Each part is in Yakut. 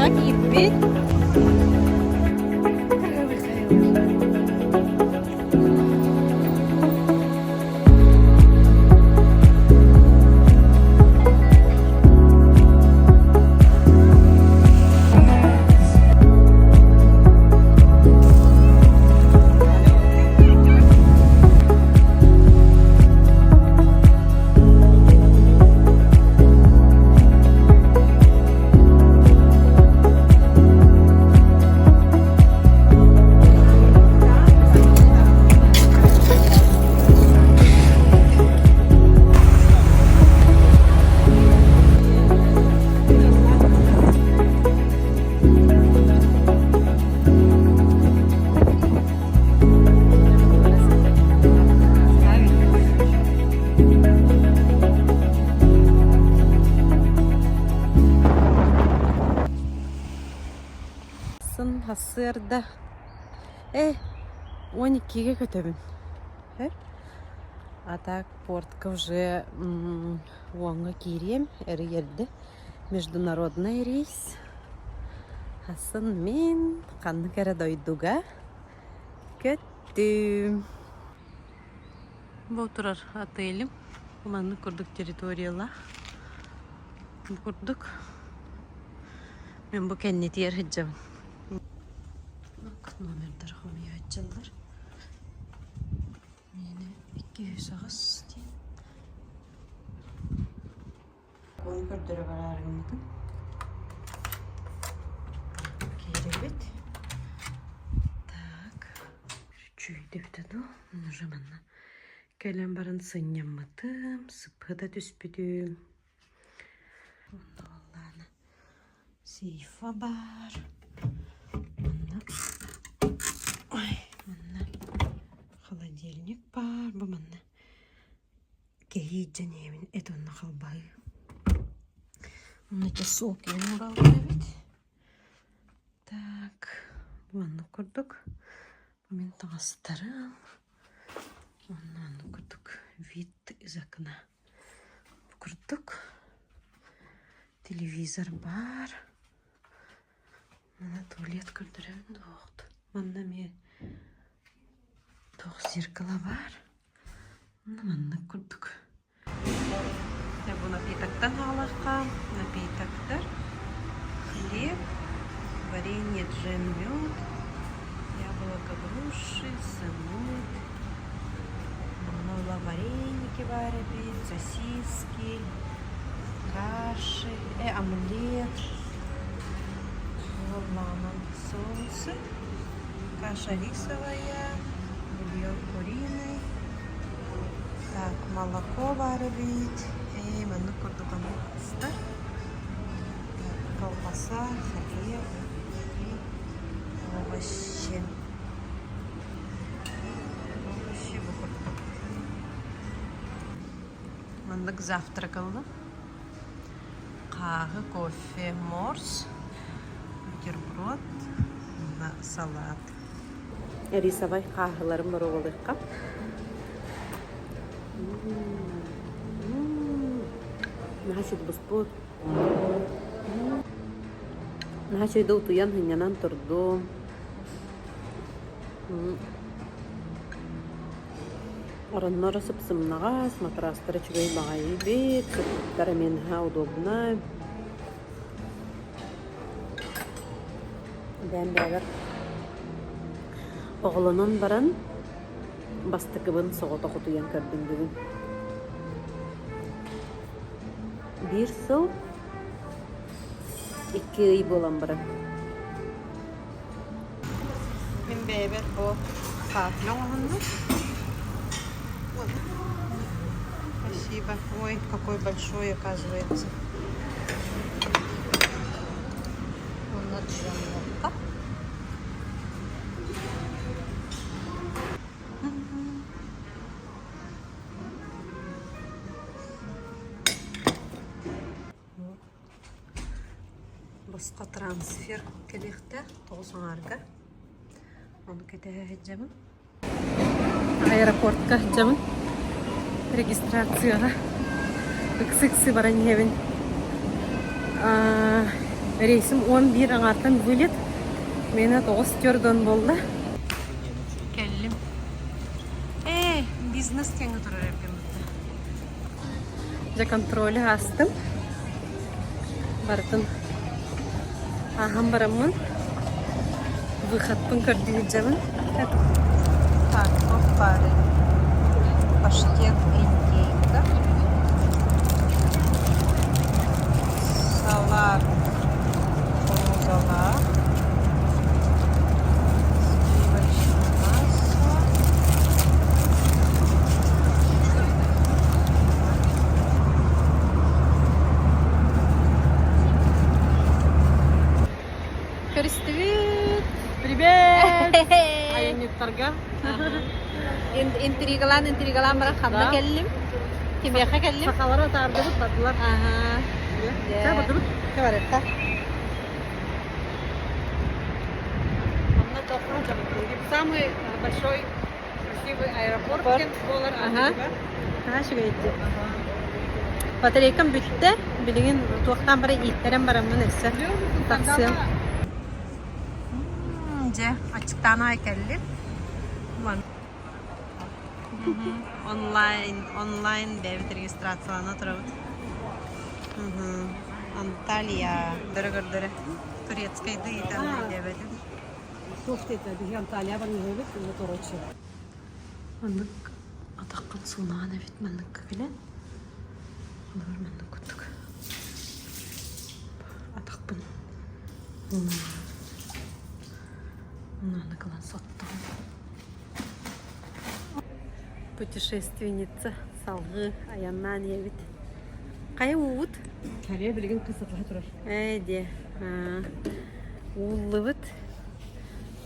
Дьиэҕэ киирбит. Сын сарсыарда э 12-гэ көтөбүн. Э? А так портка уже уоҥҥа киириэм эрийэрдэ международный рейс. Хасын мин ханнык эрэ дойдуга көттүм. Бу турар отелим. Маннык курдук территориялаах. Бу курдук. Мин бу кэннитигэр сылдьабын. Номердар хомуйааччылар. Миэнэ 208 диэн. Ону көрдөрө бараары гыммытым. Киирэбит. Так. Үчүгэйдик дуу. Уже манна кэлэн баран сынньаммытым, сыппыта түспүтүм. Онно буоллаҕына сейфа баар. Манна ой, манна холодильник баар. Бу манна Кэһии дьэниэбин эт уонна халбаһыы. Онно часок уураллар эбит. Так, маннык курдук. Бу мин таҥастарым. Уонна оннук курдук вид из окна. Бу курдук телевизор баар. Манна туалет көрдөрөбүн дуоҕут. Манна эмиэ туох зеркало баар. Маннык курдук. Бу напитоктан хаалахха напитоктар хлеб, варенье, джем, мед, яблоко, груши, сымыт, манна вареники баар эбит, сосиски, каши, э, омлет, уоллаанан соусы, каша рисовая, бульон куриный, так, молоко баар эбит, ээ, маннык курдук астар, колбаса, хлеб и овощи. Овощи бу курдук. Маннык завтрак ыллым. Хааһы, кофе, морс, бутерброд уонна салат. Рисовай хааһыларын боруобалыахха. Наһаа үчүгэй буспут. Наһаа үчүгэй да утуйан, сынньанан турдум. Оронноро сып-сымнаҕас, матрастара үчүгэй баҕайы эбит, сыттыктара эмиэ наһаа удобнай. Эбээм бэйэбэр оҕолонон баран бастакыбын соҕотох утуйан көрдүм бүгүн. Биир сыл икки ый буолан баран. Мин бэйэбэр бу хаатына оҥоһуннум. Спасибо. Ой, какой большой оказывается. Онно джемлокка. Босхо трансфер кэлиэхтээх 9 аҥаарга. Ону кэтэһэ сылдьабын. Аэропортка сылдьабын. Регистрацияҕа ыксы-ыксы баран иһэбин. Рейсим 11 аҥаартан вылет. Миэнэ 9 40 буолла. Кэллим. Ээ, бизнес диэҥҥэ турар эбиппин бытта. Дьэ контроль аастым. Барытын ааһан бараммын выходпын көрдүү сылдьабын. Так, туох баарый? Паштет индейка, салат кукурузалаах, сливочное масло. Көрүстүбүт! Привет! Айанньыттарга. Интригалаан интригалаан баран ханна кэллим? Кимиэхэ кэллим? Сахалары атаардыбыт бардылар. Аха. Чэ, бардыбыт. Кыбарытта. Онно тохру Самый большой красивый аэропорт диэн буолар Аха. Үчүгэйдик. Батарейкам бүттэ. Билигин туохтаан бары ииттэрэн бараммын өссө тахсыам. Дьэ, аччыктаан аҕай кэллим. Онлайн, онлайн бэйэбит регистрациялана турабыт. Анталия. Дөрө көрдөрө. Турецкайды ыытан диэбэтим. Туох диэтэ, биһи Анталия барыһыбыт, короче. Маннык атаххын суунаан эбит манныкка кэлэн. Олор маннык курдук. Атахпын Мунаны кылан соттум. Путешественница салгыы айаннаан ийэбит. Хайа уубут? Кэлиэ билигин кысытыһа турар. Ээ диэ. Ууллубут.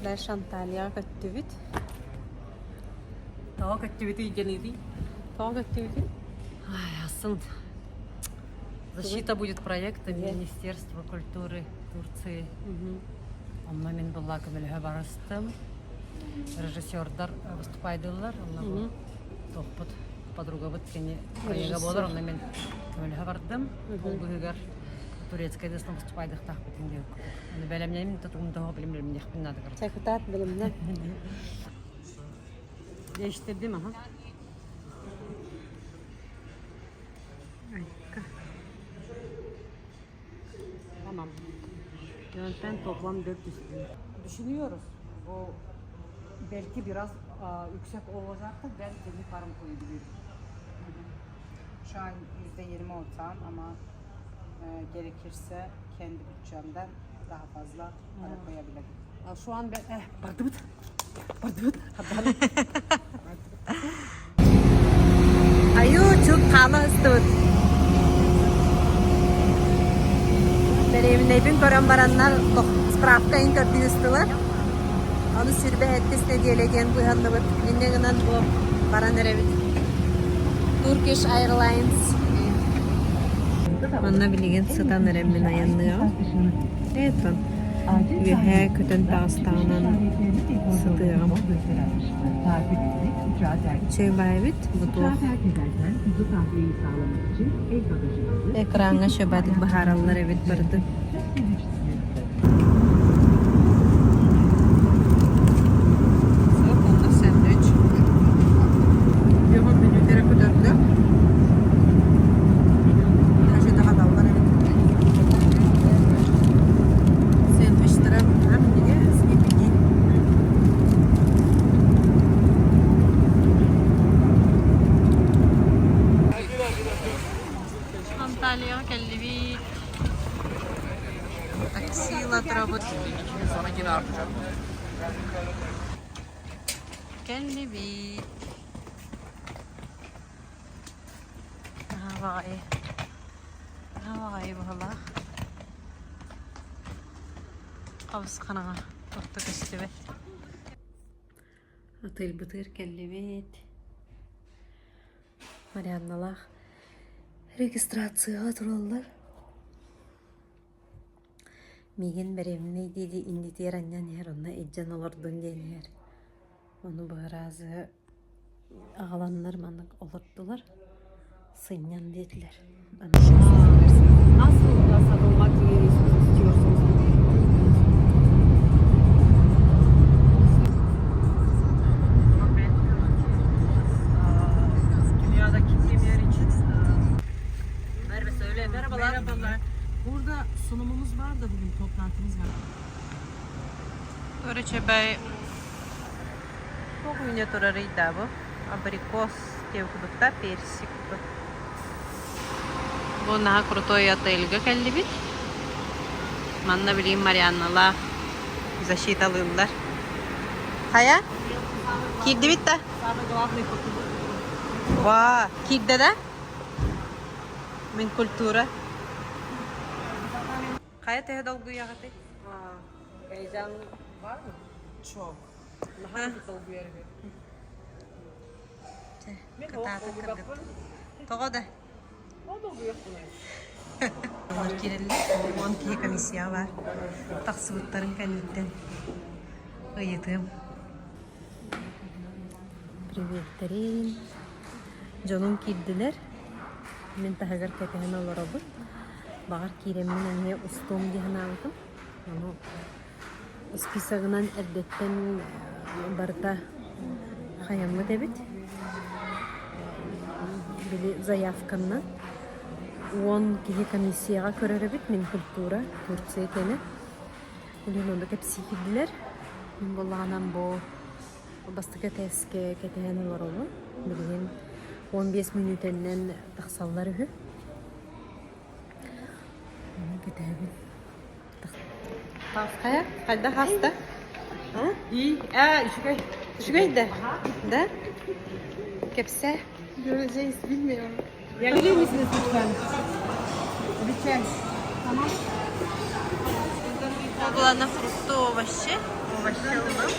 Дальше Анталияҕа көттүбүт. Тоҕо көттүбүтүй диэн Тоҕо көттүбүтүй? Ай, асын. Защита будет проекта Министерства культуры Турции. Онно мин была көмөлөһө барыстым. Режиссердар выступайдылар. Онно бу туохпут подругабыт кини проега буолар. Онно мин көмөлөһө бардым. Ол быһыгар турецкай дысын выступайдыхтаахпытын диэн курдук. Аны бэлэмнэйим тутугум тоҕо билим билимниэхпин наада короче. Чакытаат билимнэ. Değiştirdim aha. Айка. Tamam. Yöntem toplam 400 bin. Düşünüyoruz. Bu belki biraz a, yüksek olacaktır. Ben kendi param koyabilirim. Şu an %20 ortağım ama e, gerekirse kendi bütçemden daha fazla para koyabilirim. А, Şu an ben... Eh, бардыбыт. Бардыбыт. Айуу, чук хаала ыстыбыт. Дэриэбинэйбин көрөн бараннар справка иһин көрдүү ыстылар. Ону сүүрбэ сэттис нэдиэлэ диэн быыһанныбыт. Инньэ гынан бу баран эрэбит. Turkish Airlines. Манна билигин сытан эрэммин айанныаҕым. Этон үөһээ көтөн таҕыстаҕынан сытыаҕым. Үчүгэй баайбыт бу туох Экраҥҥа шөбөтүк быһаараллар эбит барытын. Сэндвич. Йогурт бүлүүтэрэ көтөрдө. Хашытахаталлар эбит. Сэндвичтэрэ минньигэс иппитии. Анталияҕа кэллибит. Такси ыла турабыт. Кэллибит. Аһаҕай. Аһаҕай быһалаах. Хабыс-хараҥа орто көстүбэт. Атыырбытыгар кэллибит. Марианналаах регистрацияҕа тураллар. Миигин бэриэминэй дии-дии иннитигэр анньан иһэр, онно илдьэн олордун диэн иһэр. Ону быһараазы аҕаланнар маннык олордулар, сынньан диэтилэр. Nasıl sarılmak istiyorsunuz? Burada sunumumuz var da bugün toplantımız var. Короче, Туох үүнэ турарый даа бу? Абрикос диэн курдук персик бу. Бу наһаа крутой отельга кэллибит. Манна билигин Марианналаах защиталыыллар. Хайа? Киирдибит да? Самый главный Ва, киирдэ да? Мин культура. Хайа төһө долгуйаҕытый? Heyecan var mı? Çok. Долгуйар Кытаатан кыргыт. Тоҕо да? O долгуйар Олар киирэллэр. 10 киһи комиссия баар. Тахсыбыттарын кэнниттэн ыйытыым. Приветтерин. Дьонум киирдилэр. Мин таһыгар кэтэһэн олоробун. Баҕар киирэммин эмиэ устуом дии санаабытым. Ону списогынан эрдэттэн барыта хайаммыт эбит. Били заявканнан 10 киһи комиссияҕа көрөр эбит Минкультура Турция кэнэ. Билигин онно кэпсии киирдилэр. Мин буоллаҕынан бу бастакы этээскэ кэтэһэн олоробун. Билигин 15 мүнүүтэннэн тахсаллар үһү. Ону кэтэһэбин. Хайа, хайдах ааста? И, а, үчүгэй. Үчүгэй да? Да? Кэпсээ. Göreceğiz bilmiyorum. Gelir misiniz lütfen? Lütfen. Tamam. Буоллаҕына фрукты, овощи. Овощи ыллым.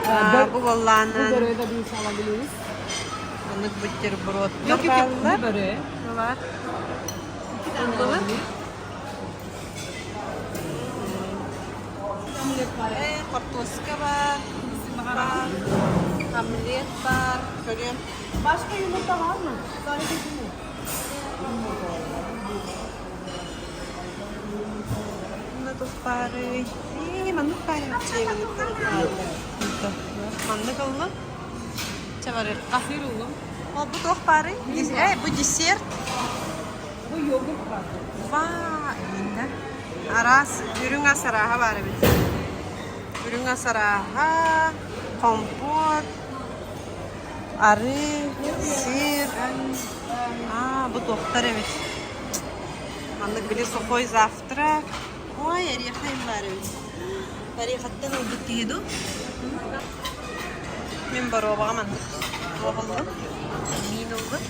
А, Бу Bu буоллаҕына böreği de bir alabiliriz. Оннук бутерброд Yok yok yok bu böreği. Бар. Ыллыбыт. Хортуоска баар, баар, омлет баар. Көрүөм. Başka yumurta var mı? Sadece bu mu? Манна туох баарый? Ээ, маннык баар эбит Маннык ыллым. Чэ барыахха. Сыр ыллым. Ол бу туох баарый? Бу десерт. Bu yogurt var. Ва, иннэ. Араас үрүҥ ас арааһа баар эбит. Үрүҥ ас арааһа, компот, арыы, сыр. Аа, бу туохтар эбит. Маннык били сухой завтрак. Ой, эриэхэ баар эбит. Эриэхэттэн ылбыт киһи дуу? Мин боруобаҕа маннык туох ыллым? Миин ыллым.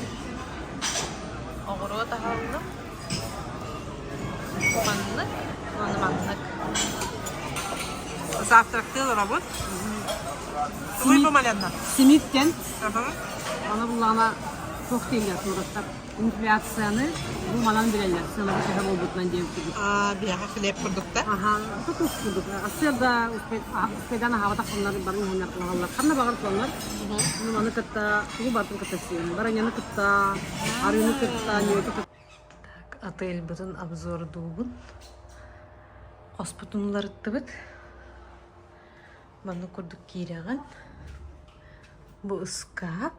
Оҕуруот аһа ыллым. Маннык, уонна маннык. Завтрактыы олоробут. Тугуй бу Маленна? Simit диэн. Аны буоллаҕына туох дииллэр туураттар. Инфляцияны бу манан билэллэр. Сыаната төһө буолбутунан диэн курдук. Биһиэхэ хлеб курдук да? Аха, тутус курдук. Ассыарда успейдан аһаабатах оннор бары иһэннэр туһаллар. Ханна баҕар туһаллар. Ону маны кытта, тугу барытын кытта сиэн. Бараньаны кытта, арыыны кытта, ньүөтү кытта. Так, отельбытын обзордуубун. Хоспутун уларыттыбыт. Маннык курдук киирэҕин. Бу ыскаап.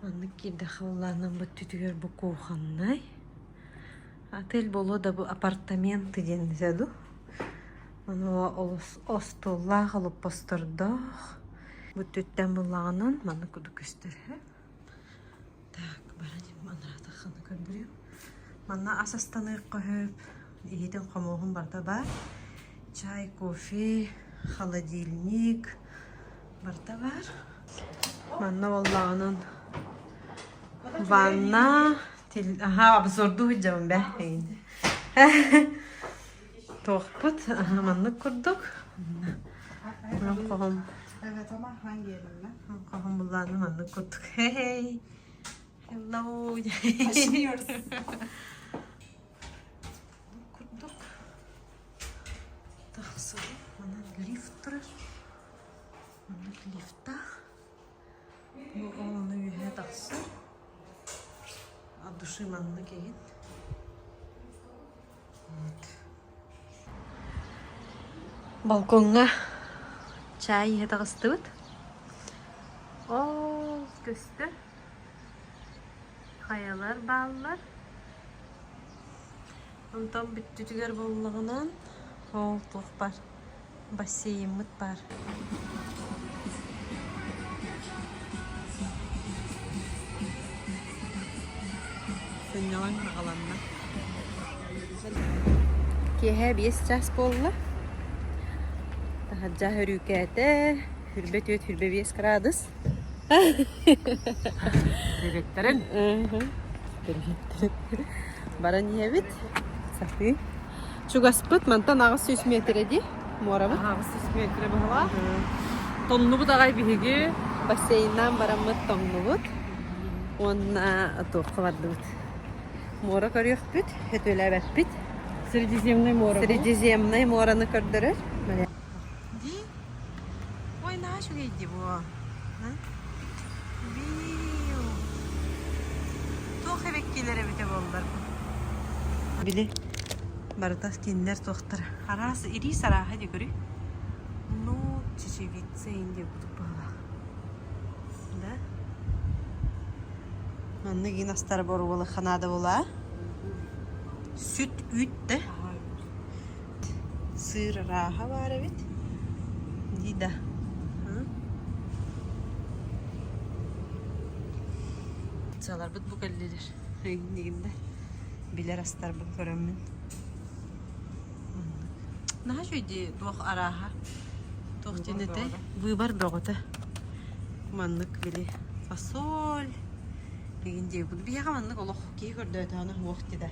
Маннык киирдэххэ буоллаҕына бу өттүтүгэр бу кухоннай. Отель буолуо да бу апартаменты диэн этэ дуу. Ону олус остуоллаах, олоппостордоох. Бу өттүттэн буоллаҕынан маннык курдук көстөр Так, баран анараатаххына көрдөрүөм. Манна ас астаныахха сөп, иһитин хомуоһун барыта баар. Чай, кофе, холодильник барыта баар. Манна буоллаҕынан ванна, аха обзордуу сылдьабын бэ Туохпут маннык курдук. Хоһум Evet ama hangi elimle? хоһум буллааны маннык курдук. Hey. Hello. Taşınıyoruz. Курдук. Тахсыбыт. Манан лифт турар. Маннык лифтаах. Бу ону үөһэ тахсар. От души маннык эҥин. Вот. Балкоҥҥа чай иһэ таҕыстыбыт. Оо, көстөр. Хайалар бааллар. Онтон бүттүтүгэр буоллаҕынан ол туох бар бассейммыт бар. Сынньалаҥ аҕаланна. Киэһэ 5 чаас буолла. Таһырдьа өрүүкээтэ, 24 25 градус. Приветтерин. Приветтерин. Баран иһэбит. Сатыы. Чугаспыт мантан 800 метрэ дии муорабыт. 800 метрэ быһалаах. Тоннубут аҕай биһиги. Бассейннаан бараммыт тоҥнубут. Уонна туохха бардыбыт. Муора көрүөхпүт, өтүөлээбэппит. Средиземное море. Средиземное мораны көрдөрөр. Дии. Ой, наһаа үчүгэй дии бу. Биу. Туох эбэккилэр эбитэ буоллар. Били барыта кинилэр туохтара. Араас ириис арааһа дии көрүй. Ну, чечевица инде курдук быһыылаах. Да? Маннык иин астара боруобалыахха наада буолаа. Сүт үүт да. Сыыр арааһа баар эбит. Дии да. Сыаларбыт бу кэллилэр. Иннигин да билэр астарбын көрөммүн. Наһаа үчүгэй дии туох арааһа. Туох диэн этэй? Выбор бөҕөтө. Маннык били фасоль Игин диэбит. Биһиэхэ маннык олох киһи көрдөөтөҕүнэ уох дии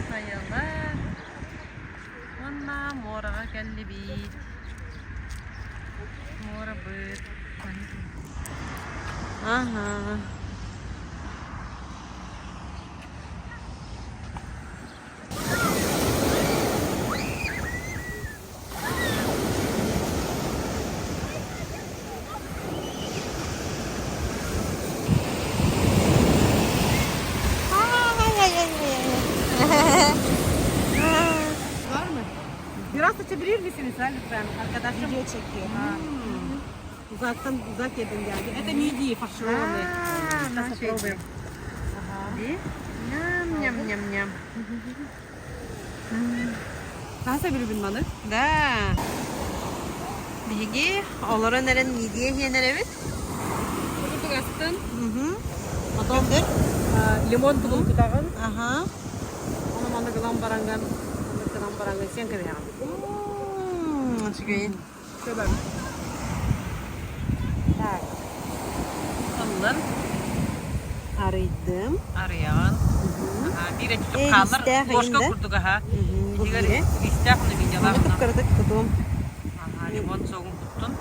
Хайалар уонна муораҕа кэллибит. Муорабыт. Аха. Var mı? Biraz açabilir misiniz ha lütfen arkadaşım? Video çekiyor. Uzaktan uzak yerden geldi. Это мидии фаршированные. Сейчас попробуем. Ням-ням-ням-ням. Nasıl bir маны? Да. Биһиги олорон эрэн мидия иһэн эрэбит. Кутугастын. Потом Лимон тугун кутаҕын. Аха. Оны маны гынан баранган, гынан баранган сен кэбиһэҕин. Үчүгэй. Так. Ыллын. Арыйдым. Арыйаҕын. Биир өттүк хаалар. Истээх Ложка ыйында. курдук аха. Бу Итигэр биирэ. истээх уну видеолаах. Маны кыпкыратык кутуом. Лимон соҕун куттун.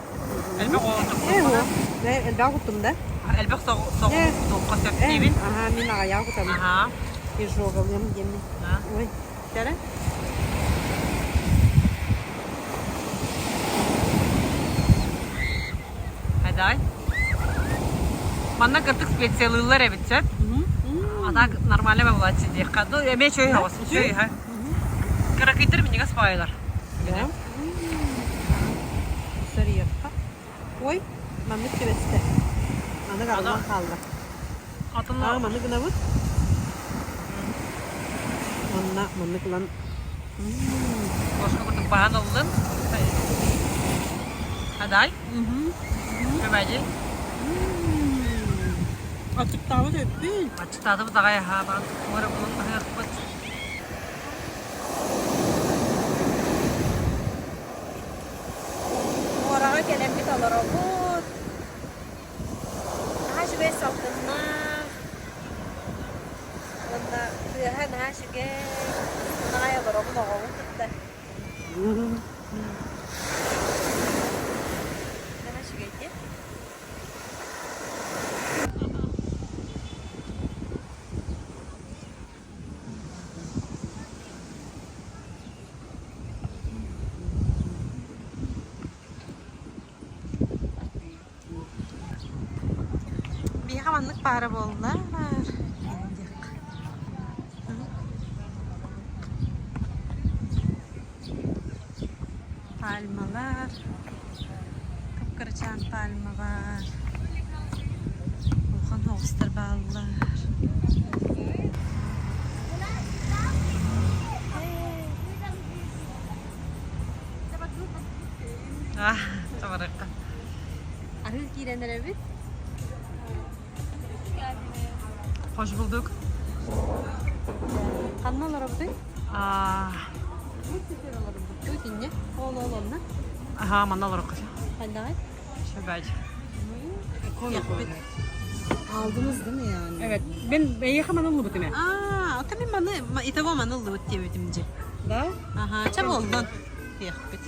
Элбэх оҕотук Э, о. Элбэх куттум да? Элбэх соҕун кутуохха сөп диибин. Аха, мин аҕайаах кутабын. Аха. Изжогалыам диэммин. Ой, кэрэ. Хайдай. Манна кырдык специалыылар эбит сөп. А так нормально буолааччы диэххэ. Ну, эмиэ чөй хаҕыс, чөй ха. Кыракыйдар минньигэс баайылар. Сарыйыахха. Ой, маннык түбэстэ. Маннык арыллан хаалла. Атын Аа, маннык гынабыт. Манна маннык ылан ложка курдук баһан ыллын. Хадай. Көбәди. Ачыктаабыт өппүн. Ачыктаатыбыт аҕай аһаабан. Уора булун аһыахпыт. Муораҕа кэлэммит олоробут. Наһаа үчүгэй салгыннаах. Уонна тыаһа наһаа үчүгэй. Наҕай олоробун оҕобун кытта. Наһаа үчүгэй дии. Биһиэхэ маннык паара буолла. Пальмалар, кып-кырачаан пальма бар. Улахан оҕустар бааллар. Hoş bulduk. Ханна олоробутуй? Итиннэ. Ол ол онно. Аха, манна олороккут. Хайдаҕай? Шөбәй. Aldınız değil mi yani? Evet, ben эйиэхэ манан ылбытым ээ. Аа, ота мин маны итого маны ыллыбыт диэбитим дьи. Да? Аха, ча буоллун. Диэхпит.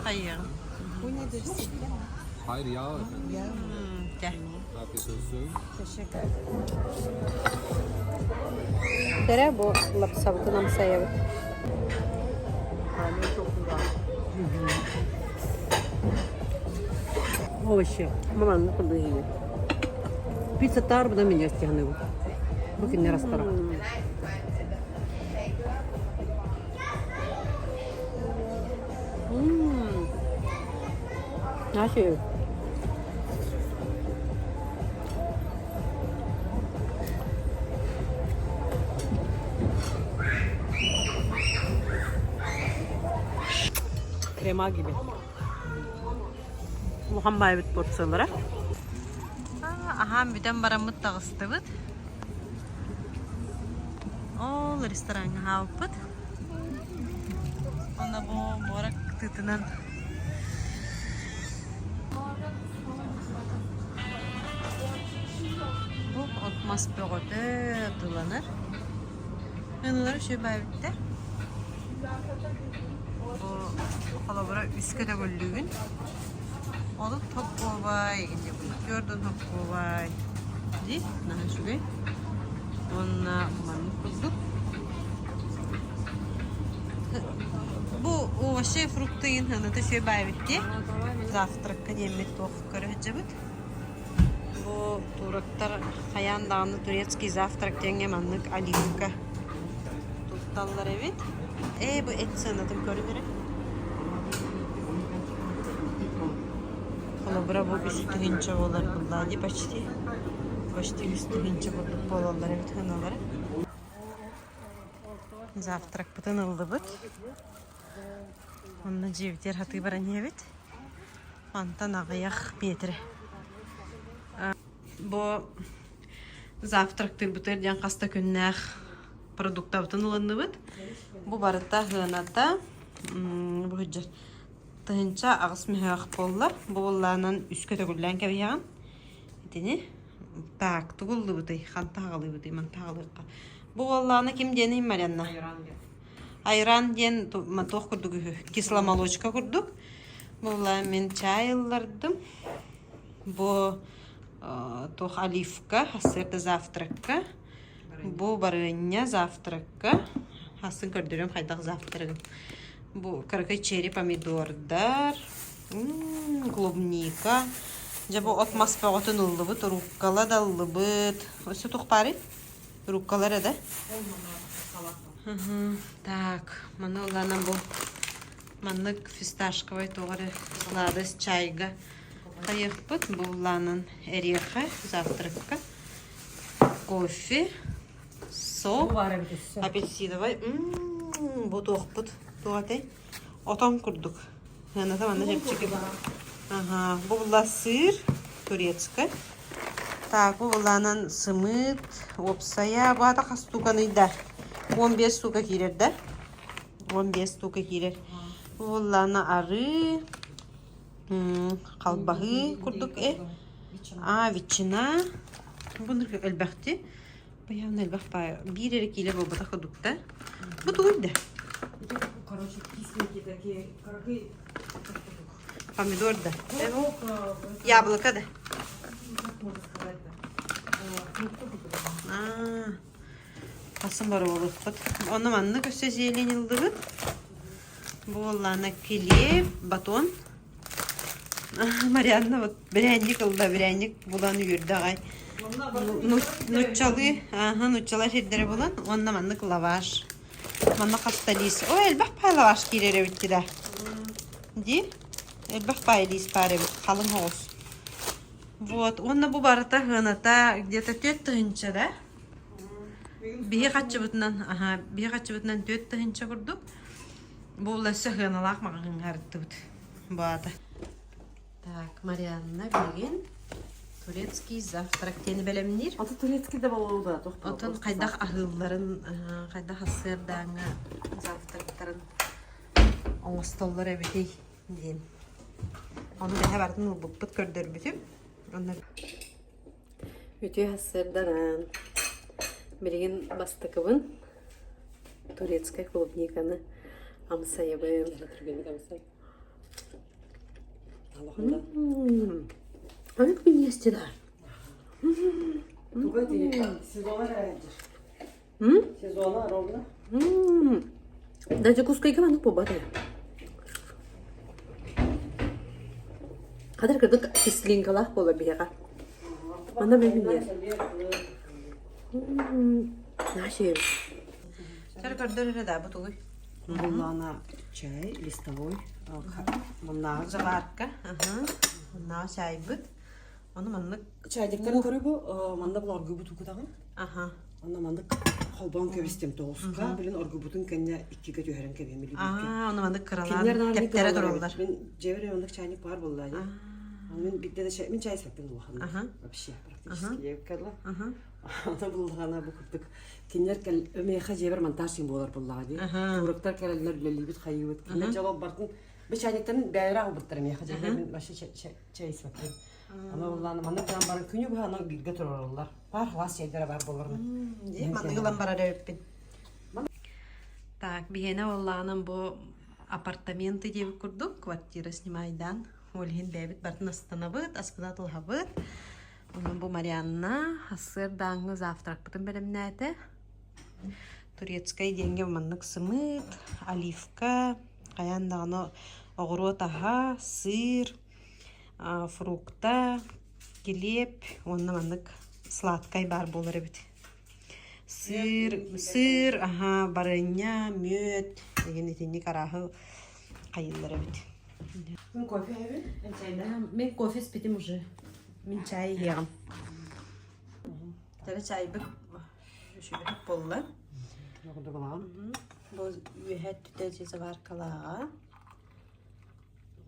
Хайыаҕым. Bu nedir? Sirke mi? Hayır yağ efendim. Yağ mı? Дьэ. Afiyet olsun. Teşekkür ederim. Тэрэ бу лапсабытын амсайабыт. Овощи. Маман, курдук Пицца таар бына меня стягныбы. Бу кинне растара. Наши. Krema gibi. Улахан баайбыт порциялара. Аһаан бүтэн бараммыт таҕыстыбыт. Ол рестораҥҥа хаалбыт. Онно бу муора кытыытынан Бу от мас бөҕөтө тыланар. Ыналар үчүгэй баайбыттар. Бу холобура үскэ төгүллүүгүн. Олук токкуобай Түөрдүн токкуобай дии наһаа үчүгэй. Уонна маннык курдук. Бу овощи, фрукты ыната үчүгэй баайбыт дии. Завтракка диэммит туох көрө сылдьабыт. Бу турактар хайаан даҕаны турецкий завтрак диэҥҥэ маннык оливка тутталлар эбит. Ээ бу эт сыанатын көрүҥ эрэ. Холобура бу үс тыһыынча буолар буоллаа дии почти. Почти үс тыһыынча курдук буолаллар эбит сыаналара. Завтракпытын ыллыбыт. Онно дьиэбитигэр хатыы баран иһэбит. Мантан аҕыйах миэтэрэ. Бу завтрактыырбытыгар диэн хас да күннээх продуктабытын ылынныбыт. Бу барыта сыаната бу сылдьар 1008 мөһөөх буолла. Бу буоллаанан үскэ төгүллээн кэбиһэҕин. Итини так тугу ыллыбытый? Ханта аҕалыыбытый? Манта аҕалыахха. Бу буоллаана ким диэний Марьянна? Айран диэн туох курдук үһү? Кисломолочка курдук. Буолла мин чай ыллардым. Бу туох оливка, сарсыарда завтракка. Бу барыанньа завтракка. Хасын көрдөрүм хайдах завтрагын. Бу кыракый черри помидордар, клубника. Дьэ бу от мас бөҕөтүн ыллыбыт, руккола да ыллыбыт. Өссө туох баарый? Руккола эрэ да? Так, маны ылланан бу маннык фисташковай туох эрэ сладость чайга хайыахпыт. Бу ыллаанан эриэхэ завтракка кофе, сок, апельсиновай. Бу туохпут туох этэй? Отон курдук. Сыаната манна чэпчэки. Аха, бу була сыр турецкай. Так, бу булаанан сымыыт, уопсайа, бу аата хас штуканый да? 15 штука киирэр да? 15 штука киирэр. Бу буллаана арыы, халбаһыы курдук э. А, ветчина. Бу элбэхти. Баян элбэх баай. Биир эрэ киилэ буолбатах курдук да. Бу тугуй да? Короче, кисленькие такие, какие Помидор да. Яблоко да. Как можно сказать да? Аа, хасын боруобалыахпыт. Онно маннык өссө зелень ыллыбыт. Буоллаана килиэп, батон. Марианна вот бирээнньик ылла, бирээнньик булан үөрдэ аҕай. Нуччалыы, ааһа, нуччалар сирдэрэ булан, уонна маннык лаваш. Манна хаста лиис. Ой, элбэх паай лаваш киирэр эбит да. Дии? Элбэх паай лиис баар эбит, халыҥ оҕус. Вот, уонна бу барыта сыаната где-то 4000 да? Биһи хаччыбытынан, аха, биһи хаччыбытынан 4000 курдук. Бу өссө сыаналаах маҕаһыыҥҥа арыттыбыт. Баата. Так, Марианна билигин. Турецкий завтрак диэни бэлэмниир. Аты турецкий да болууда туох Отон хайдах аһыылларын, хайдах ассыардааҥҥа завтрактарын оҥостоллор эбитий диэн. Ону бэһэ барытын ылбыппыт көрдөрбүтүм. Онно Үтүө ассыардаран билигин бастакыбын турецкай клубниканы амсайабын. Түргэнник амсай. Аны минньиэсти да. Туга сезона Сезона ровно. Даже кускайга маннык буолбат ээ. Хадыр кырдык кислинкалаах буола биһиэхэ. Манна бэйбин Наши. Чар көрдөр эрэ да бу тугуй? Буллаана чай листовой. Муннааҕы Заварка. Муннааҕы чайбыт. Ону маннык Чайдиктарын көрү бу манна бу оргуйбут укутаҕын. Аха. Онно маннык холбоон кэбистим тоҕуска. Билин оргуйбутун кэннэ иккигэ түһэрэн кэбиһим билибиккэ. Аа, ону маннык кыралаан тэптэрэ тураллар. Мин дьиэбэр маннык чайник баар буолла дии. Мин бидде да чай, мин чай испэппин улахан. Вообще практически диэбиккэ Ата буллаҕына бу курдук кинилэр кэл миэхэ дьиэбэр монтаж син буолар буллаҕа дии. Туруктар кэлэллэр үлэлиибит хайыыбыт. Кинилэр дьоло бартын бу чайниктарын бэйэлэрэ аҕалбыттар миэхэ дьиэбэр мин вообще чэй испэппин. Аны буллаана маннык гынан баран күнү быһа аны бииргэ турараллар. Баар халаас чэйдэрэ баар буоларына. Маннык ылан барар эбиппин. Так, биһиэнэ буоллаҕынан бу апартаменты диэбит курдук квартира снимайдаан ол иһин бэйэбит бартын астанабыт, аспыта тылһабыт. Онон бу Марианна сарсыардааҥҥы завтракпытын бэлэмнээтэ. Турецкай диэҥҥэ маннык сымыыт, оливка, хайаан даҕаны оҕуруот аһа, сыр, фрукта, килиэп уонна маннык сладкай баар буолар эбит. Сыр, сыр, аһа, барыанньа, мүөт деген итинник арааһы хайыыллар эбит. Мин кофе иһэбин. Мин кофе испитим уже. Мин чай иһиэҕим. Тэри чайбыт үчүгэй буолла. Бу үөһэ өттүтэ заваркалааҕа.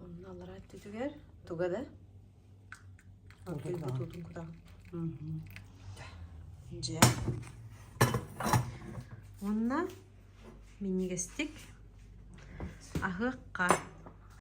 Онно аллараа өттүтүгэр туга да Оргуйбут кутаҕын. Дьэ. Уонна минньигэстик аһыахха.